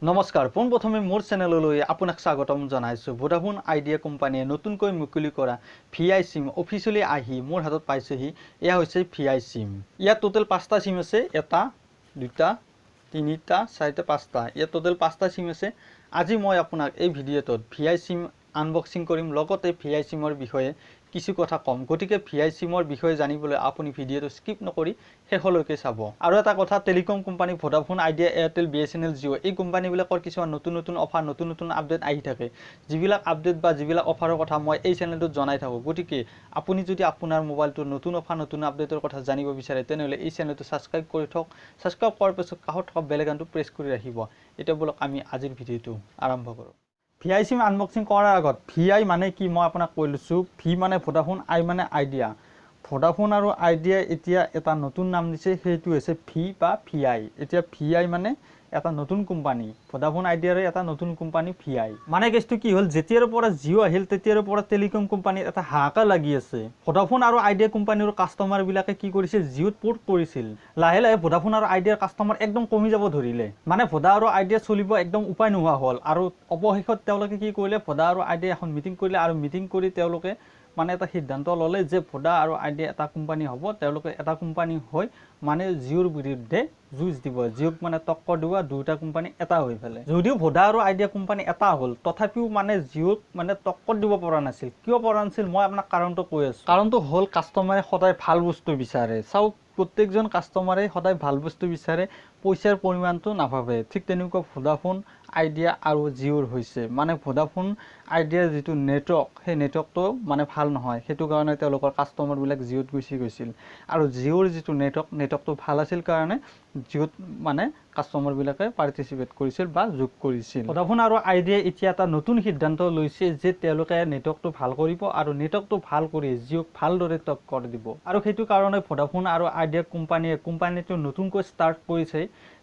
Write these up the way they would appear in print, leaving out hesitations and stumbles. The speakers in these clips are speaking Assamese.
নমস্কাৰ, পোনপ্ৰথমে মোৰ চেনেললৈ আপোনাক স্বাগতম জনাইছোঁ। ভোডাফোন আইডিয়া কোম্পানীয়ে নতুনকৈ মুকলি কৰা ভি আই চিম অফিচিয়েলি আহি মোৰ হাতত পাইছেহি। এয়া হৈছে ভি আই চিম। ইয়াত টোটেল 5টা চিম আছে, এটা, দুটা, তিনিটা, চাৰিটা, পাঁচটা। ইয়াত টোটেল 5টা চিম আছে। আজি মই আপোনাক এই ভিডিঅ'টোত ভি আই চিম আনবক্সিং কৰিম, লগতে ভি আই চিমৰ বিষয়ে কিছু কথা ক'ম। গতিকে ভি আই চিমৰ বিষয়ে জানিবলৈ আপুনি ভিডিঅ'টো স্কিপ নকৰি শেষলৈকে চাব। আৰু এটা কথা, telecom company Vodafone, Idea, Airtel, B S N L, Jio, এই কোম্পানীবিলাকৰ কিছুমান নতুন নতুন অফাৰ, নতুন নতুন আপডেট আহি থাকে। যিবিলাক আপডেট বা যিবিলাক অফাৰৰ কথা মই এই চেনেলটোত জনাই থাকোঁ। গতিকে আপুনি যদি আপোনাৰ মোবাইলটোৰ নতুন অফাৰ, নতুন আপডেটৰ কথা জানিব বিচাৰে, তেনেহ'লে এই চেনেলটো ছাবস্ক্ৰাইব কৰি থওক। ছাবস্ক্ৰাইব কৰাৰ পিছত কাষত থকা বেল আইকনটো প্ৰেছ কৰি ৰাখিব। এতিয়া ব'লক আমি আজিৰ ভিডিঅ'টো আৰম্ভ কৰোঁ। ভি আই চিম আনবক্সিং কৰাৰ আগত ভি আই মানে কি মই আপোনাক কৈ লৈছোঁ। ভি মানে ভোডাফোন, আই মানে আইডিয়া। ভোডাফোন আৰু আইডিয়া এতিয়া এটা নতুন নাম দিছে, সেইটো হৈছে ভি বা ভি আই। এতিয়া ভি আই মানে এটা নতুন কোম্পানী, ভোডাফোন আইডিয়াৰে এটা নতুন কোম্পানী ভি আই। মানে কেছটো কি হ'ল, যেতিয়াৰ পৰা জিঅ' আহিল তেতিয়াৰ পৰা টেলিকম কোম্পানীৰ এটা হাহাকাৰ লাগি আছে। ভোডাফোন আৰু আইডিয়া কোম্পানীৰ কাষ্টমাৰবিলাকে কি কৰিছিল, জিঅ'ত প'ৰ্ট কৰিছিল। লাহে লাহে ভোডাফোন আৰু আইডিয়াৰ কাষ্টমাৰ একদম কমি যাব ধৰিলে। মানে ভোডা আৰু আইডিয়া চলিব একদম উপায় নোহোৱা হ'ল। আৰু অৱশেষত তেওঁলোকে কি কৰিলে, ভোডা আৰু আইডিয়া এখন মিটিং কৰিলে। আৰু মিটিং কৰি তেওঁলোকে মানে এটা সিদ্ধান্ত ল'লে যে ভোডা আৰু আইডিয়া এটা কোম্পানী হ'ব। তেওঁলোকে এটা কোম্পানী হৈ মানে জিঅ'ৰ বিৰুদ্ধে যুঁজ দিব, জিঅ'ক মানে টক্কৰ দিব, দুয়োটা কোম্পানী এটা হৈ পেলাই। যদিও ভোডা আৰু আইডিয়া কোম্পানী এটা হ'ল, তথাপিও মানে জিঅ'ক মানে টক্কৰ দিব পৰা নাছিল। কিয় পৰা নাছিল মই আপোনাক কাৰণটো কৈ আছোঁ। কাৰণটো হ'ল কাষ্টমাৰে সদায় ভাল বস্তু বিচাৰে। চাওক, প্ৰত্যেকজন কাষ্টমাৰে সদায় ভাল বস্তু বিচাৰে, পইচাৰ পৰিমাণটো নাভাবে। ঠিক তেনেকুৱা ভোডাফোন আইডিয়া আৰু জিঅ'ৰ হৈছে। মানে ভোডাফোন আইডিয়াৰ যিটো নেটৱৰ্ক, সেই নেটৱৰ্কটো মানে ভাল নহয়, সেইটো কাৰণে তেওঁলোকৰ কাষ্টমাৰবিলাক জিঅ'ত গুচি গৈছিল। আৰু জিঅ'ৰ যিটো নেটৱৰ্ক, নেটৱৰ্কটো ভাল আছিল কাৰণে জিঅ'ত মানে কাষ্টমাৰবিলাকে পাৰ্টিচিপেট কৰিছিল বা যোগ কৰিছিল। ভোডাফোন আৰু আইডিয়াই এতিয়া এটা নতুন সিদ্ধান্ত লৈছে যে তেওঁলোকে নেটৱৰ্কটো ভাল কৰিব আৰু নেটৱৰ্কটো ভাল কৰি জিঅ'ক ভালদৰে টক্কৰ দিব। আৰু সেইটো কাৰণে ভোডাফোন আৰু আইডিয়া কোম্পানীয়ে কোম্পানীটো নতুনকৈ ষ্টাৰ্ট কৰিছে।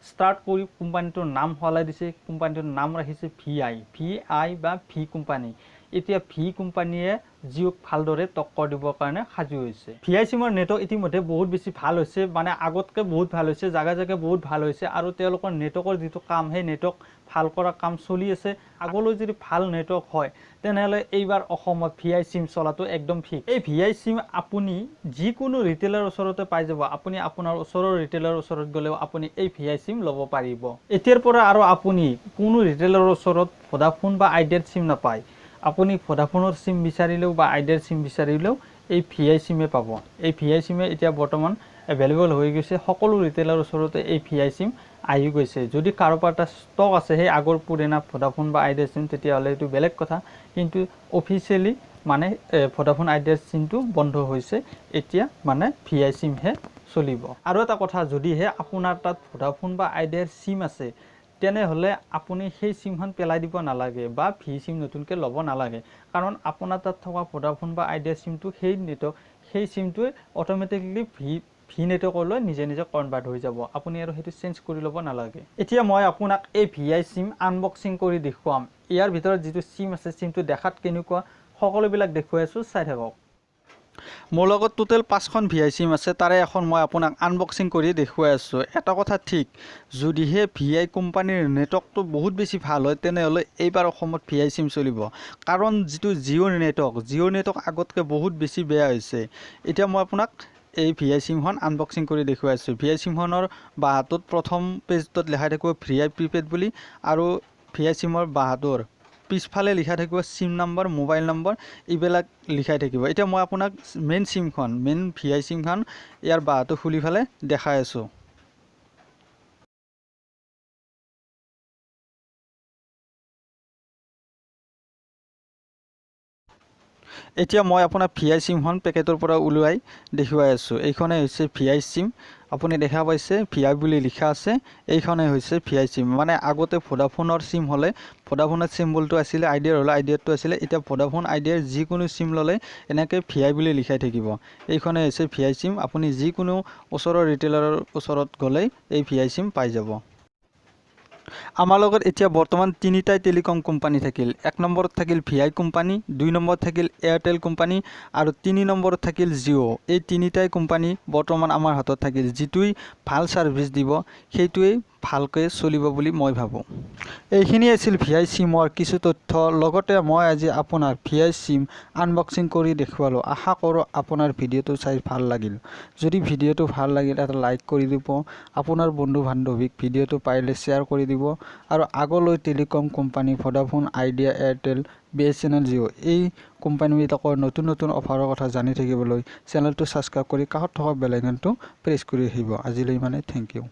ষ্টাৰ্ট কৰি কোম্পানীটোৰ নাম সলাই দিছে, কোম্পানীটোৰ নাম ৰাখিছে ভি আই, ভি আই বা ভি কোম্পানী। এতিয়া ভি কোম্পানীয়ে জিঅ'ক ভালদৰে টক্কৰ দিবৰ কাৰণে সাজু হৈছে। ভি আই চিমৰ নেটৱৰ্ক ইতিমধ্যে বহুত বেছি ভাল হৈছে, মানে আগতকৈ বহুত ভাল হৈছে, জাগা জাগা বহুত ভাল হৈছে। আৰু তেওঁলোকৰ নেটৱৰ্কৰ যিটো কাম, সেই নেটৱৰ্ক ভাল কৰা কাম চলি আছে। আগলৈ যদি ভাল নেটৱৰ্ক হয়, তেনেহ'লে এইবাৰ অসমত ভি আই চিম চলাটো একদম ফিক্স। এই ভি আই চিম আপুনি যিকোনো ৰিটেইলাৰৰ ওচৰতে পাই যাব। আপুনি আপোনাৰ ওচৰৰ ৰিটেইলাৰৰ ওচৰত গ'লেও আপুনি এই ভি আই চিম ল'ব পাৰিব। এতিয়াৰ পৰা আৰু আপুনি কোনো ৰিটেইলাৰৰ ওচৰত ভোডাফোন বা আইডিয়াৰ চিম নাপায়। আপুনি ভোডাফোনৰ চিম বিচাৰিলেও বা আইডিয়াৰ চিম বিচাৰিলেও এই ভি আই চিমে পাব। এই ভি আই চিমে এতিয়া বৰ্তমান এভেইলেবল হৈ গৈছে, সকলো ৰিটেইলাৰৰ ওচৰতে এই ভি আই চিম আহি গৈছে। যদি কাৰোবাৰ এটা ষ্টক আছে সেই আগৰ পুৰণা ভোডাফোন বা আইডিয়াৰ চিম, তেতিয়াহ'লে এইটো বেলেগ কথা। কিন্তু অফিচিয়েলি মানে ভোডাফোন আইডিয়াৰ চিমটো বন্ধ হৈছে, এতিয়া মানে ভি আই চিমহে চলিব। আৰু এটা কথা, যদিহে আপোনাৰ তাত ভোডাফোন বা আইডিয়াৰ চিম আছে, তেনেহ'লে আপুনি সেই চিমখন পেলাই দিব নালাগে বা ভি চিম নতুনকৈ ল'ব নালাগে। কাৰণ আপোনাৰ তাত থকা ভোডাফোন বা আইডিয়া চিমটো সেই নেটৱৰ্ক, সেই চিমটোৱে অট'মেটিকলি ভি নেটৱৰ্কলৈ নিজে নিজে কনভাৰ্ট হৈ যাব। আপুনি আৰু সেইটো চেঞ্জ কৰি ল'ব নালাগে। এতিয়া মই আপোনাক এই ভি আই চিম আনবক্সিং কৰি দেখুৱাম। ইয়াৰ ভিতৰত যিটো চিম আছে, চিমটো দেখাত কেনেকুৱা সকলোবিলাক দেখুৱাই আছোঁ, চাই থাকক। মোৰ লগত টোটেল 5খন ভি আই চিম আছে, তাৰে এখন মই আপোনাক আনবক্সিং কৰি দেখুৱাই আছোঁ। এটা কথা ঠিক, যদিহে ভি আই কোম্পানীৰ নেটৱৰ্কটো বহুত বেছি ভাল হয়, তেনেহ'লে এইবাৰ অসমত ভি আই চিম চলিব। কাৰণ যিটো জিঅ'ৰ নেটৱৰ্ক, জিঅ'ৰ নেটৱৰ্ক আগতকৈ বহুত বেছি বেয়া হৈছে। এতিয়া মই আপোনাক এই ভি আই চিমখন আনবক্সিং কৰি দেখুৱাই আছোঁ। ভি আই চিমখনৰ বাহাটোত প্ৰথম পেজটোত লিখা থাকিব ভি আই প্ৰিপেইড বুলি, আৰু ভি আই চিমৰ বাহাটোৰ পিছফালে লিখা থাকিব চিম নম্বৰ, মোবাইল নম্বৰ, এইবিলাক লিখাই থাকিব। এতিয়া মই আপোনাক মেইন চিমখন, মেইন ভি আই চিমখন ইয়াৰ বাহাটো খুলি পেলাই দেখাই আছোঁ। এতিয়া মই আপোনাক ভি আই চিমখন পেকেটৰ পৰা ওলোৱাই দেখুৱাই আছোঁ। এইখনেই হৈছে ভি আই চিম, আপুনি দেখা পাইছে ভি আই বুলি লিখা আছে। এইখনেই হৈছে ভি আই চিম। মানে আগতে ভোডাফোনৰ চিম হ'লে ভোডাফোনৰ চিম্বলটো আছিলে, আইডিয়াৰ হ'লে আইডিয়াৰটো আছিলে। এতিয়া ভোডাফোন আইডিয়াৰ যিকোনো চিম ল'লে এনেকৈ ভি আই বুলি লিখাই থাকিব। এইখনেই হৈছে ভি আই চিম। আপুনি যিকোনো ওচৰৰ ৰিটেইলাৰৰ ওচৰত গ'লেই এই ভি আই চিম পাই যাব। আমাৰ লগত এতিয়া বৰ্তমান তিনিটাই টেলিকম কোম্পানী থাকিল। 1 নম্বৰত থাকিল ভি আই কোম্পানী, 2 নম্বৰত থাকিল এয়াৰটেল কোম্পানী আৰু 3 নম্বৰত থাকিল জিঅ'। এই তিনিটাই কোম্পানী বৰ্তমান আমাৰ হাতত থাকিল। যিটোৱেই ভাল ছাৰ্ভিচ দিব সেইটোৱেই ভালকৈ চলিব বুলি মই ভাবোঁ। এইখিনি আছিল ভি আই চিমৰ কিছু তথ্য, লগতে মই আজি আপোনাৰ ভি আই চিম আনবক্সিং কৰি দেখুৱালোঁ। আশা কৰোঁ আপোনাৰ ভিডিঅ'টো চাই ভাল লাগিল। যদি ভিডিঅ'টো ভাল লাগিল, এটা লাইক কৰি দিব, আপোনাৰ বন্ধু বান্ধৱীক ভিডিঅ'টো পাৰিলে শ্বেয়াৰ কৰি দিব আৰু আগলৈ telecom company Vodafone, idea, Airtel, B S N L, Jio এই কোম্পানীবিলাকৰ নতুন নতুন অফাৰৰ কথা জানি থাকিবলৈ চেনেলটো ছাবস্ক্ৰাইব কৰি কাষত থকা বেল আইকনটো প্ৰেছ কৰি আহিব। আজিলৈ মানে thank U.